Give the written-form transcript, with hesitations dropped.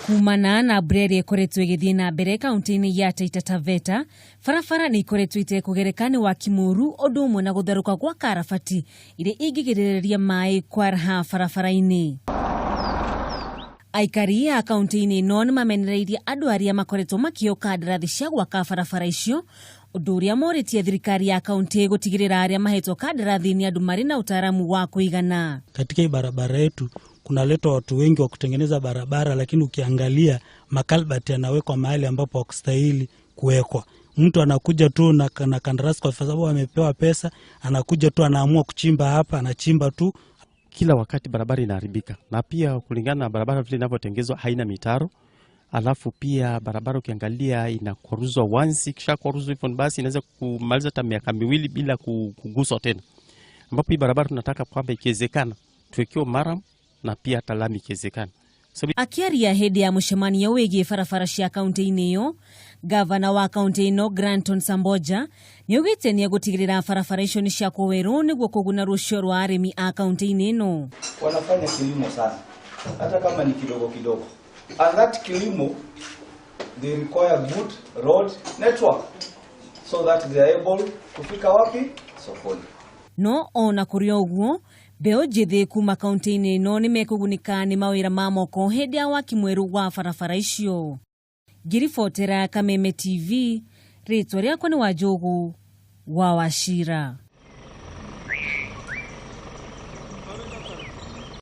Kumana na mbura ĩrĩa ĩkoretwo ĩgĩthiĩ na mbere kaunti-inĩ ya Taita Taveta, barabara nĩ ikoretwo itekũgereka nĩ waki mũru ũndũ ũmwe na gũtharũka gwa karabati iria ingĩgirĩrĩria maĩ kwaraha barabara-inĩ. Aikari a kaunti-inĩ ĩno nĩ mamenereirie andũ arĩa makoretwo makĩheo kandarathi cia gwaka barabara icio, ũndũ ũrĩa morĩtie thirikari ya kaunti gũtigĩrĩra arĩa mahetwo kandarathi nĩ andũ marĩ na utaalamu wa kũigana. Katika hii barabara yetu kunaletwa watu wengi wa kutengeneza barabara, lakini ukiangalia makalbati yanawekwa mahali ambapo hakustahili kuwekwa. Mtu anakuja tu na kandarasi kwa sababu amepewa pesa, anakuja tu anaamua kuchimba hapa, anachimba tu. Kila wakati barabara inaharibika, na pia kulingana na barabara vile inavyotengezwa haina mitaro. Alafu pia barabara ukiangalia inakwaruzwa once, ikishakwaruzwa hivyo basi inaweza kumaliza hata miaka 2 bila kuguswa tena, ambapo hii barabara tunataka kwamba ikiwezekana tuwekewe murram na pia hata lami ikiwezekana. So, Akiaria hĩndĩ ya mũcemanio wĩgiĩ barabara cia kaunti-inĩ ĩyo, gavana wa kaunti ĩno Granton Samboja nĩ augĩte nĩ egũtigĩrĩra barabara icio nĩ ciakwo werũ nĩguo kũguna rũciaro rwa arĩmi a kaunti-inĩ ĩno. Wanafanya kilimo sana, hata kama ni kidogo kidogo, and that kilimo they require good road network so that they are able kufika wapi? Sokoni. No ona kũrĩ o ũguo, mbeũ njĩthĩ kuma kaunti-inĩ ĩno nĩ mekũgunĩka nĩ mawĩra ma moko hĩndĩ ya waki mwerũ wa barabara icio. Ngĩribotera Kameme TV, rĩtwa rĩakwa nĩ Wanjũgũ wa Wachira.